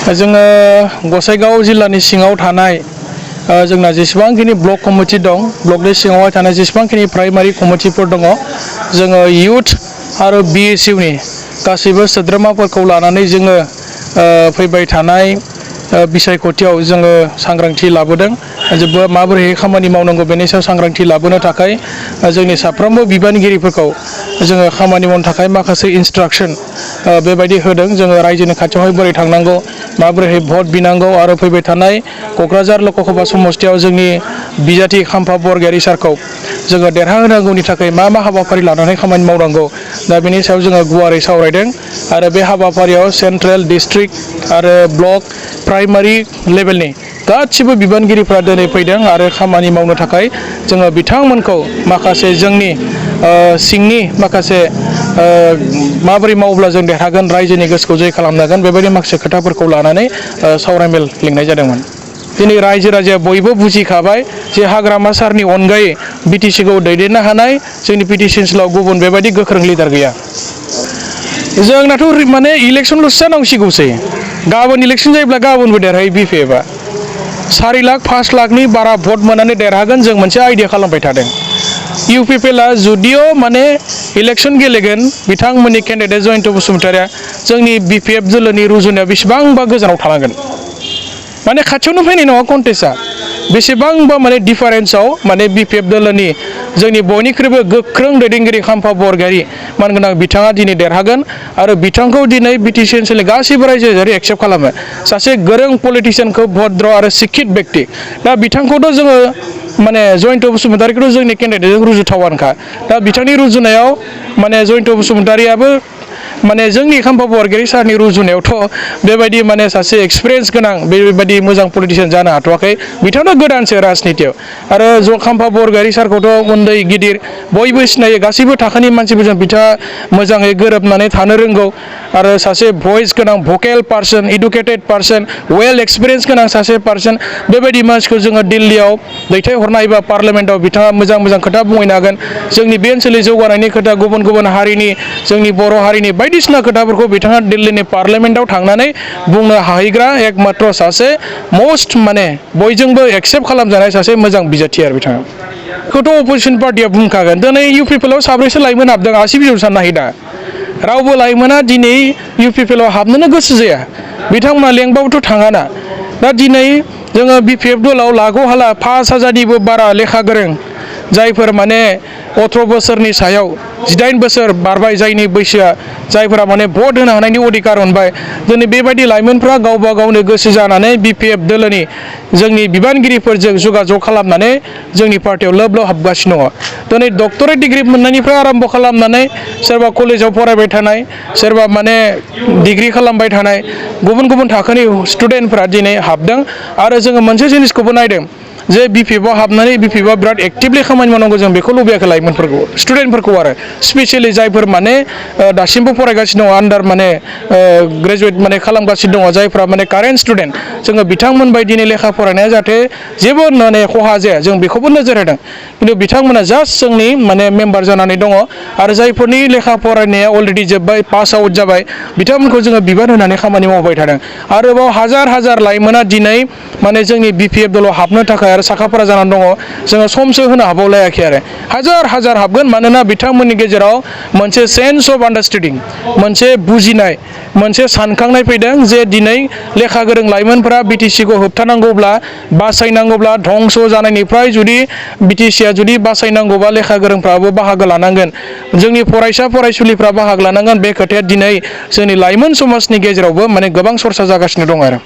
जोङो गसाइगाव जिल्लानि सिङाव थानाय जोंना जेसेबांखिनि ब्लक कमिटि दं ब्लकनि सिङावहाय थानाय जेसेबांखिनि प्राइमारि कमिटिफोर दङ जोङो इयुथ आरो BSUनि गासैबो सोद्रोमाफोरखौ लानानै जोङो फैबाय थानाय बिसायख'थियाव जोङो सांग्रांथि लाबोदों माबोरै खामानि मावनांगौ बेनि सायाव सांग्रांथि लाबोनो थाखाय जोंनि साफ्रोमबो बिबानगिरिफोरखौ जोङो खामानि मावनो थाखाय माखासे इन्सट्राक्सन बेबायदि होदों जोङो रायजोनि खाथियावहाय बोरै थांनांगौ माबोरै भट बिनांगौ आरो फैबाय थानाय क'क्राझार लकसभा समस्तियाव जोंनि बिजाथि खाम्फा बरगयारी सारखौ जोङो देरहाहोनांगौनि थाखाय मा हाबाफारि लानानै खामानि मावनांगौ दा बेनि सायाव जोङो गुवारै सावरायदों आरो बे हाबाफारियाव सेन्ट्रेल डिस्ट्रिक्ट आरो ब्लक प्राइमारि लेभेलनि गासिबो बिबानगिरिफ्रा दिनै फैदों आरो खामानि मावनो थाखाय जोङो बिथांमोनखौ माखासे जोंनि सिंनि माखासे माबोरै मावब्ला जों देरहागोन रायजोनि गोसोखौ जय खालामनो हागोन बेबायदि माखासे खोथाफोरखौ लानानै सावरायमेल लिंनाय जादोंमोन। दिनै रायजो राजाया बयबो बुजिखाबाय जे हाग्रामा सारनि अनगायै BTC-खौ दैदेननो हानाय जोंनि PTC ओनसोलाव गुबुन बेबायदि गोख्रों लिडार गैया। जोंनाथ' माने इलेक्सनल'सो जानांसिगौसै गाबोन इलेक्सन जायोब्ला गाबोनबो देरहायो BPF-आ 4 लाख 5 लाखनि बारा भट मोननानै देरहागोन जों मोनसे आइडिया खालामबाय थादों। UPPL-आ जुदिअ माने इलेक्सन गेलेगोन बिथांमोननि केन्डिडेट जयन्त बसुमतारिया जोंनि BPF दोलोनि रुजुनायाव बेसेबांबा गोजानाव थानांगोन माने खाथियावनो फैनाय नङा कन्टेस्टआ बेसेबांबा माने डिफारेन्सआव माने BPF दोलोनि जोंनि बयनिख्रुइबो गोख्रों दैदेनगिरि खाम्फा बरगयारी मानगोनां बिथाङा दिनै देरहागोन आरो बिथांखौ दिनै BTC ओनसोलनि गासैबो रायजोआरि एक्सेप्ट खालामो सासे गोरों पलिटिशियानखौ भद्र आरो शिक्षित व्यक्ति दा बिथांखौथ' जोङो माने जयन्त बसुमतारिखौथ' जोंनि केन्डिडेटजों रुजुथावानोखा दा बिथांनि रुजुनायाव माने जयन्त बसुमतारियाबो माने जोंनि खाम्फा बरगयारी सारनि रुजुनायावथ' बेबायदि माने सासे एक्सपिरियेन्स गोनां बेबायदि मोजां पलिटिशियान जानो हाथ'वाखै बिथाङा गोदानसो राजनितियाव आरो खाम्फा बरगयारी सारखौथ' उन्दै गिदिर बयबो सिनायो गासैबो थाखोनि मानसिफोरजों बिथाङा मोजाङै गोरोबनानै थानो रोंगौ आरो सासे भइस गोनां भकेल person educated person well experience गोनां सासे पार्सन बेबायदि मानसिखौ जोङो दिल्लीयाव दैथायहरनो हायोबा पार्लियामेन्टआव बिथाङा मोजां खोथा बुंहैनो हागोन जोंनि बे ओनसोलनि जौगानायनि खोथा गुबुन हारिनि जोंनि बर' हारिनि बायदिसिना खोथाफोरखौ बिथाङा दिल्लीनि पार्लियामेन्टआव थांनानै बुंनो हाहैग्रा एकमात्र सासे मस्ट माने बयजोंबो एक्सेप्ट खालामजानाय सासे मोजां बिजाथि आरो बिथाङा बेखौथ' अपोजिसन पार्टिया बुंखागोन दिनै UPPL-आव साब्रैसो लाइमोन हाबदों आसि बिजौ साननो हायो दा रावबो लाइमोना दिनै UPPL-आव हाबनोनो गोसो जाया बिथांमोना लेंबाबोथ' थाङाना दा दिनै जोङो BPF दोलाव लाग'हाला 5000निबो बारा लेखा गोरों जायफोर माने 18 बोसोरनि सायाव 18 बोसोर बारबाय जायनि बैसोआ जायफोरा माने भट होनो हानायनि अधिकार मोनबाय दिनै बेबायदि लाइमोनफ्रा गावबा गावनो गोसो जानानै BPF दोलोनि जोंनि बिबानगिरिफोरजों जगाजग खालामनानै जोंनि पार्टियाव लोब हाबगासिनो दङ दिनै डक्टरेट डिग्री मोननायनिफ्राय आरम्भ खालामनानै सोरबा कलेजाव फरायबाय थानाय सोरबा माने डिग्री खालामबाय थानाय गुबुन थाखोनि स्टुडेन्टफ्रा दिनै हाबदों आरो जोङो मोनसे जिनिसखौबो नायदों जे BPF-आव हाबनानै BPF-आ बिराद एक्टिभलि खामानि मावनांगौ जों बेखौ लुबैयाखै लाइमोनफोरखौ स्टुडेन्टफोरखौ आरो स्पेसियेलि जायफोर माने दासिमबो फरायगासिनो दङ आन्डार माने ग्रेजुवेट माने खालामगासिनो दङ जायफ्रा माने कारेन्ट स्टुडेन्ट जोङो बिथांमोन बायदिनि लेखा फरायनाया जाहाथे जेबो माने खहा जाया जों बेखौबो नोजोर होदों खिन्थु बिथांमोना जास्ट जोंनि माने मेम्बार जानानै दङ आरो जायफोरनि लेखा फरायनाया अलरेडि जोब्बाय पास आउट जाबाय बिथांमोनखौ जोङो बिबान होनानै खामानि मावबाय थादों आरोबाव हाजार लाइमोना दिनै माने जोंनि BPF दोलाव हाबनो थाखाय आरो साखाफारा जानानै दङ जोङो समसो होनो हाबावलायाखै आरो हाजार हाबगोन मानोना बिथांमोननि गेजेराव मोनसे सेन्स अफ आन्डारस्टेन्डिं मोनसे बुजिनाय मोनसे सानखांनाय फैदों जे दिनै लेखा गोरों लाइमोनफोरा BTC-खौ होबथानांगौब्ला बासायनांगौब्ला धंस जानायनिफ्राय जुदि BTC-आ जुदि बासायनांगौबा लेखा गोरोंफ्राबो बाहागो लानांगोन जोंनि फरायसा फरायसुलिफ्रा बाहागो लानांगोन बे खोथाया दिनै जोंनि लाइमोन समाजनि गेजेरावबो माने गोबां सरसा जागासिनो दं आरो